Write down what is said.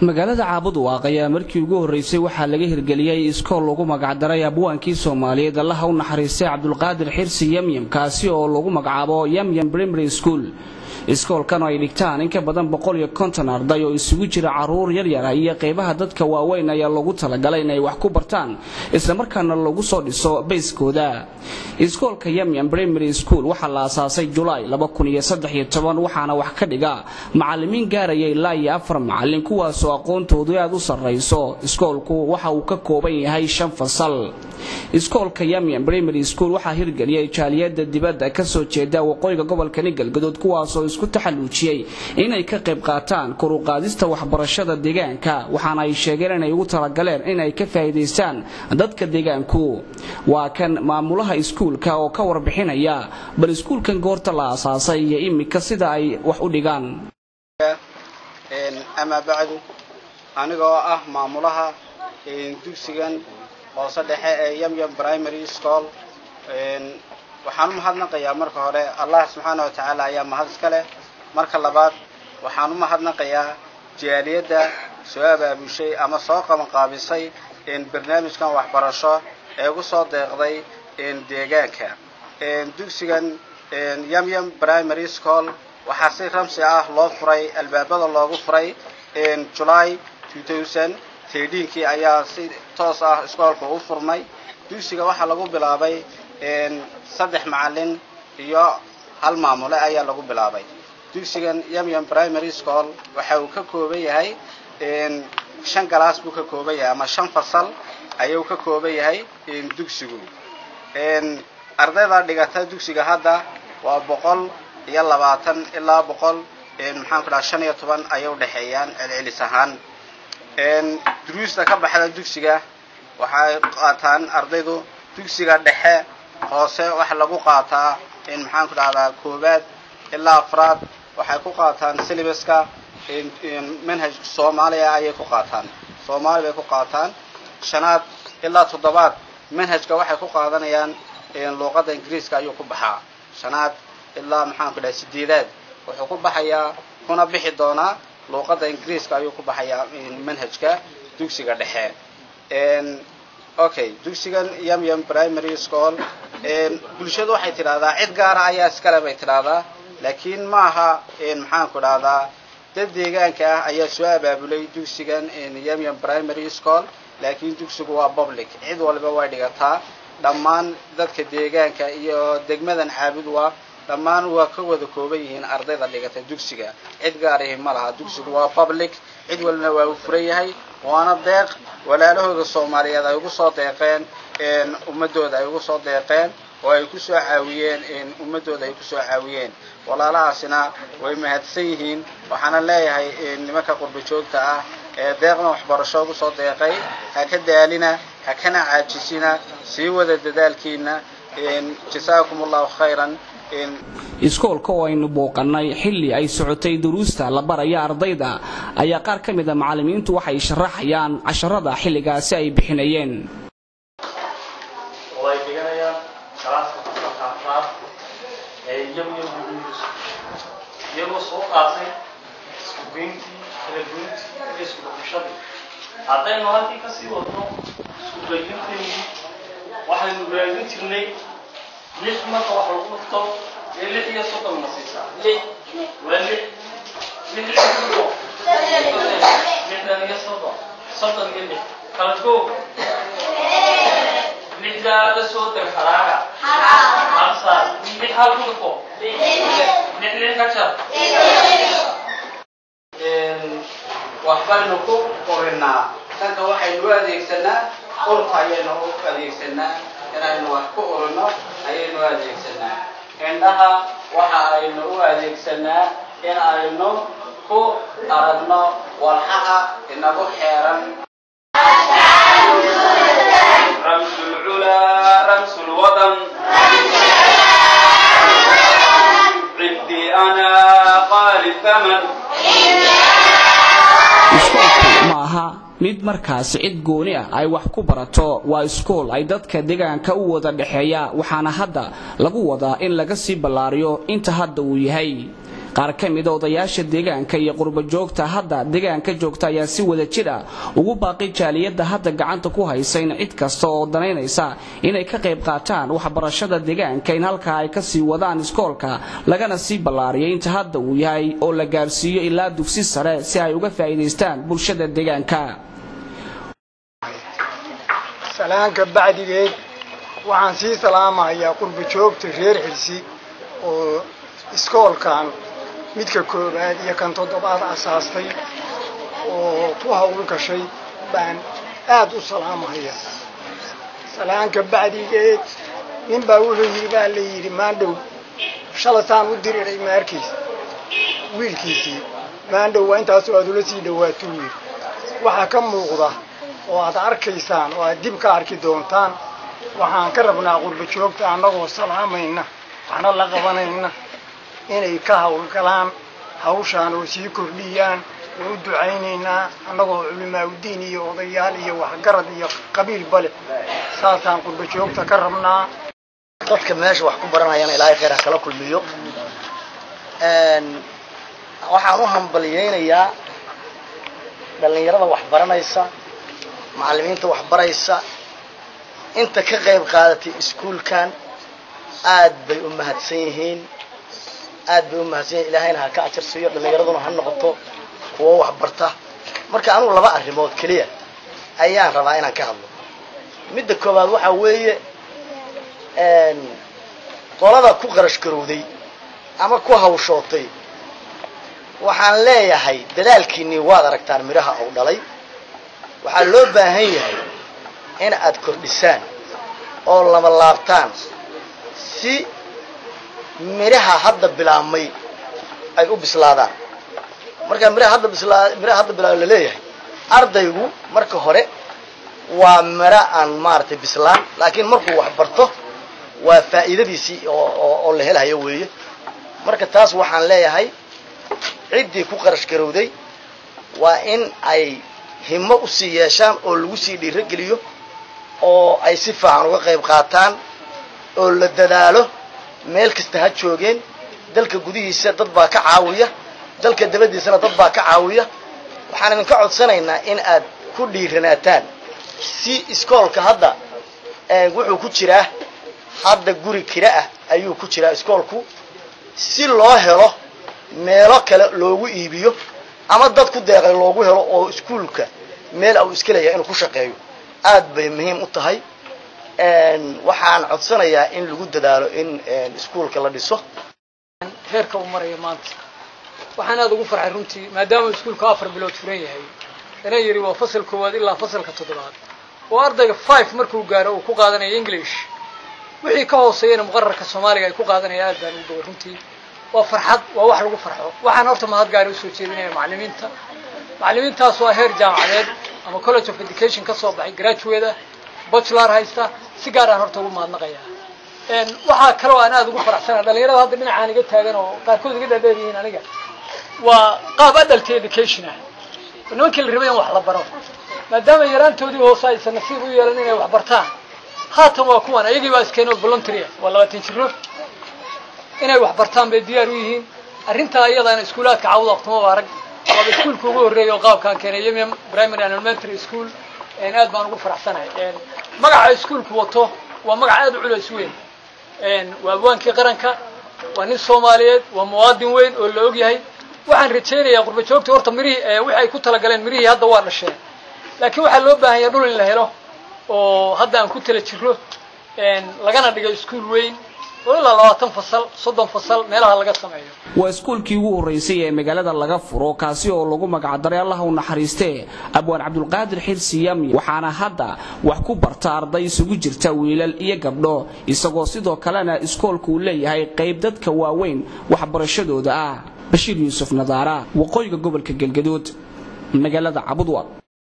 Magaalada Caabudwaaq ayaa markii ugu horreysay waxaa laga hirgeliyey iskool lagu magacdaray abwaankii Soomaaliyeed, Allaha u naxariistay, Cabdulqaadir Xirsi Yamyam, kaasi oo lagu magacaabo Yamyam Primary School. Iskoolkan oo ay dhigtaan in ka badan 150 arday oo isugu jira caruur yaryara iyo qeybaha dadka waaweyn ayaa loogu talagalay inay wax ku bartaan, islamarkaana lagu soo dhiso bayskooda. Iskoolka Yamyam Primary School waxaa la asaasay Julaay 2013, waxaana wax ka dhiga macalimiin gaaraya ilaa iyo afar macalin, kuwaasoo aqoontoodu aad u sarrayso. Iskoolku waxa uu ka kooban yahay shan fasal. Iskoolka Yamyam Primary School waxaa hirgeliyay jaaliyada dibadda kasoo jeeda waqooyiga gobolkani Galgaduud, kuwaasoo isku taxalluujiyey inay ka qayb qaataan kor u qaadista waxbarashada deegaanka, waxaana ay sheegeen inay ugu talagaleen inay ka faa'iidaystaan dadka deegaanku. Waa kan maamulaha iskuulka oo ka warbixinaya bal iskuulkan goorta la asaasay iyo imika sida ay wax u dhigaan. Amaa bacdu, anigoo ah maamulaha dugsigan hoose dhexe ee Yamyam Primary School, waxaan u mahadnaqayaa marka hore Allah subxaana wa tacaala ayaa mahad iska leh. Marka labaad, waxaan u mahadnaqayaa jaaliyadda soo abaabushay ama soo qabanqaabisay barnaamijkan waxbarasho ee ugu soo deeqday deegaanka. Dugsigan Yamyam Primary School waxaa si rasmi ah loo furay, albaabada loogu furay July 2013-kii ayaa si toos ah iskoolka u furmay. Dugsiga waxaa lagu bilaabay saddex macalin iyo hal maamule ayaa lagu bilaabay. Dugsigan Yamyam Primary School waxa uu ka kooban yahay shan galaas buu ka kooban yahay ama shan fasal ayuu ka kooban yahay dugsigu. Ardayda dhigata dugsiga hadda waa 120 ilaa boqol, maxaan ku dhaha, 15 ayay udhexeeyaan celcelis ahaan. Duruusta ka baxda dugsiga waxay qaataan ardaydu dugsiga dhexe hoose waxa lagu qaataa in, maxaan ku dhahdaa, koowaad ilaa afraad waxay ku qaataan syllabuska manhajka Soomaaliya ayay ku qaataan, Soomaali bay ku qaataan. Shanaad ilaa toddobaad manhajka waxay ku qaadanayaan luuqadda Ingiriiska ayuu ku baxaa. Shanaad ilaa, maxaan ku dhahay, sideedaad wuxuu ku baxayaa kuna bixi doonaa luuqadda Ingiriiska ayuu ku baxayaa manhajka dugsiga dhexe. Okay, dugsigan Yamyam Primary School bulshadu waxay tidhahdaa cid gaara ayaa iskale bay tidhahdaa, laakiin maaha. Maxaan ku dhahdaa, dad deegaanka ah ayaa soo abaabulay dugsigan Yamyam Primary School, laakiin dugsigu waa public, cid walba way dhigataa. Dhammaan dadka deegaanka iyo degmadan Caabudwaaq dhammaan waa ka wada kooban yihiin ardayda dhigata dugsiga, cid gaarihi ma laha. Dugsigu waa public, cid walbana waa u furan yahay, waana deeq walaalahooda Soomaaliyeed ay ugu soo deeqeen ummadooda, ay ugu soo deeqeen oo ay ku soo caawiyeen ummadooda, ay kusoo caawiyeen. Walaalahaasina way mahadsan yihiin. Waxaana leeyahay nimanka qurba joogta ah ee deeqdan waxbarasho ugu soo deeqay, ha ka daalina, ha kana caajisina, sii wada dadaalkiina. Jasaakum Allahu khayran. Iskoolka oo aynu booqannay xilli ay socotay duruusta la baraya ardayda ayaa qaar ka mid a macallimiintu waxay sharaxayaan casharada xilligaasi ay bixinayeen. Oo ay dhiganayaan galaaska fasalka afraad ee Yamyam Primary School, iyagoo soo qaatay isku geyntii, kala goyntii iyo isku dhufashadii. Haddaynu halkii kasii wadno isku qaybinteennii, waxaynu raadin jirnay lix marka wax lagu dhufto ee 36 na siisaa. Lix waa lix, lix lix ku dhufo 36, 36. Kala go lixdaa la soo deg haraaga hal saar, lix hal ku dhufo lix, lix ka jar. Waxbaynu ku urinaa tanka, waxaynu u adeegsanaa urta ayaynu u adeegsanaa, inaynu wax ku urino ayaynu u adeegsanaa. Indhaha waxa aynu u adeegsanaa in aynu ku aragno walxaha inagu xeeran. رمز العلا، رمز الوطن، عندي أنا قال الثمن. Iskoolku ma aha mid markaasi cid gooni ah ay wax ku barato, waa iskool ay dadka deegaanka u wada dhexeeya, waxaana hadda lagu wadaa in laga sii ballaariyo inta hadda uu yahay. Qaar ka mid a odayaasha deegaanka iyo qurbajoogta hadda deegaanka joogta ayaa si wada jir ah ugu baaqay jaaliyadda hadda gacanta ku haysa in cid kasta oo danaynaysa inay ka qayb qaataan waxbarashada deegaanka in halkaa ay ka sii wadaan iskoolka lagana sii ballaariyay inta hadda uu yahay oo la gaarsiiyo ilaa dugsi sare si ay uga faa'iidaystaan bulshada deegaanka. Salaanka bacdigeed waxaan sii salaamayaa qurbajoogta reer Xirsi oo iskoolkan midka koowaad iyo kan toddobaad asaastay oo ku hawl gashay baan aad u salaamaya. Salaanka bacdigeed nin baa wuxuu yidhi baa la yidhi maandhow shalasaan u diriray maarkiis wiilkiisii maandhow waa intaasoo aad ula sii dhawaatuu yidhi. Waxaa ka muuqda oo aad arkaysaan oo aad dib ka arki doontaan waxaan ka rabnaa qurbajoogta annagoo salaamayna waxna la qabanayna inay ka hawlgalaan hawshaan oo sii kordhiyaan oo u ducaynaynaa annagoo culimaaudiin iyo odayaal iyo waxgarad iyo qabiilba leh saasaan qurbajoogta ka rabnaa. Dadka meesha wax ku baranayana ilaahay khayr ha kala kulmiyo. Waxaan u hambaliyeynayaa dhallinyarada wax baranaysa, macallimiinta wax baraysa, inta ka qayb qaadatay iskuulkan aad bay u mahadsan yihiin, aad bay u mahadsan yihiin. Ilaahayna ha ka ajar siiyo, dhallinyaraduna ha noqoto kuwo wax barta. Marka anugu laba arrimood keliya ayaan rabaa inaan ka hadlo. Midda koowaad waxaa weeye qolada ku qarash garowday ama ku hawshootay waxaan leeyahay dadaalkiinnii waad aragtaan midhaha uu dhalay. Waxaa loo baahan yahay in aad kordhisaan oo lama laabtaan si midhaha hadda bilaabmay ay u bislaadaan. Marka midhaha hadda bislaa midhaha hadda bilaabmay la leeyahay ardaygu marka hore waa midho aan maaragtay bislaan, laakiin markuu wax barto waa faa'iidadiisii oo la helayo weeye. Marka taas waxaan leeyahay ciddii ku qarash garowday waa in ay himo usii yeeshaan oo lagu sii dhiirogeliyo oo ay si fiican uga qayb qaataan oo la dadaalo. Meel kasta ha joogeen, dalka gudihiisa dad baa ka caawiya, dalka dabadiisana dad baa ka caawiya. Waxaan idinka codsanaynaa in aad ku dhiiranaataan si iskoolka hadda wuxuu ku jiraa hadda guri kira ah ayuu ku jiraa iskoolku, si loo helo meelo kale loogu iibiyo ama dad ku deeqay loogu helo oo iskuulka meel uu iska leeyahay inuu ku shaqeeyo aad bay muhiim u tahay. Waxaan codsanayaa in lagu dadaalo in iskuulka la dhiso. Heerka uu maraya maanta waxaan aad ugu farxay runtii maadaama iskuulku 4 bilood furan yahay. Dana yiri waa fasal koowaad ilaa fasalka toddobaad oo ardayga 5 markuu gaaro uu ku qaadanayo English, wixii ka hooseeyana muqarrarka Soomaaliga ay ku qaadanayaan. Aad baan ugu gobay runtii, waa farxad, waa wax lagu farxo. Waxaan horta mahad gaar u soo jeedinaya macallimiinta. Macallimiintaas waa heer jaamacadeed ama college of education ka soo baxay, graduate ah, bachelor haysta, si gaar aan horta ugu mahadnaqayaa. Waxaa kaloo aan aad ugu faraxsanahay dhalinyarada hadda dhinacaan iga taagan oo qaarkood iga dhaadheer yihiin aniga, waa qaab adult education ah. Nimankii la rabay in wax la baro maadaama yaraantoodii hoose aysan nasiib u yeelan inay wax bartaan, haatan waa kuwan ayagii baa iskeenoo voluntary ah, waa 20 jiro inay wax bartaan bay diyaar u yihiin. Arrintaa iyadaana iskuulaadka cawda waqtuma arag waaba iskuulka ugu horreeyay oo qaabkaan keenay Yemyem Primary and Elementary School. Aad baan ugu faraxsanahay. Magaca iskuulku wato waa magac aad u culays weyn, waa abwaankii qaranka, waa nin Soomaaliyeed, waa muwaadin weyn oo la og yahay. Waxaan rajaynayaa qurbajoogta horta mirihii wixii ay ku talagaleen mirihii hadda waa dhasheen, laakiin waxaa loo baahan yahay dhul in la helo oo hadda aan ku tala jiro lagana dhigo iskuul weyn oo ilaa 20 fasal 30 fasal meelaha laga sameeyo. Waa iskuulkii ugu horreysay ee magaalada laga furo kaasi oo lagu magacdaray Allah u naxariistee Abwaan Cabdulqaadir Xirsi Yamyam. Waxaana hadda wax ku barta arday isugu jirta wiilal iyo gabdho, isagoo sidoo kalena iskoolku uu leeyahay qayb dadka waaweyn waxbarashadooda ah. Bashiir Yuusuf Nadaara, waqooyiga gobolka Galgaduud, magaalada Cabudwa.